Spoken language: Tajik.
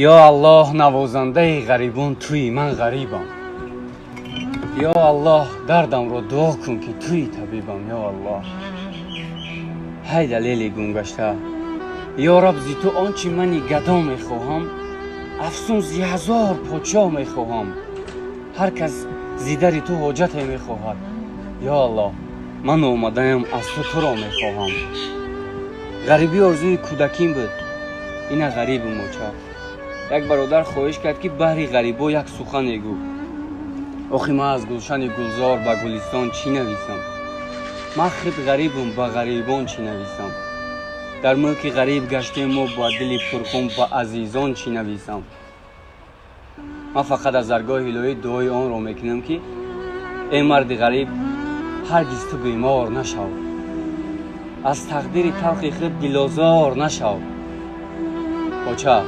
Ё Аллоҳ, навозандаи ғарибон туӣ, ман ғарибам. Ё Аллоҳ, дардамро дуо кун, ки туӣ табибам. Ё Аллоҳ, ҳай далели гумгашта. Ё Раб, зи ту он чи мани гадо мехоҳам, афзун зи ҳазор подшоҳ мехоҳам. Ҳар кас зи дари ту ҳоҷате мехоҳад. Ё Аллоҳ, ман омадаям, аз ту туро мехоҳам. Ғарибӣ орзуи кӯдаким буд, ина ғарибум, оча. Як бародар хоҳиш кард, ки баҳри ғарибо як сухане гӯ. Охи, ман аз гулшани гулзор ба гулистон чӣ нависам? Ман худ ғарибум, ба ғарибон чӣ нависам? Дар мулки ғариб гаштем мо ба дили пурхун, ба азизон чӣ нависам? Ман фақат аз даргоҳи илоҳӣ дуои онро мекунам, ки эй марди ғариб, ҳаргиз ту бемор нашав, аз тақдири талхи худ дилозор нашав, оча.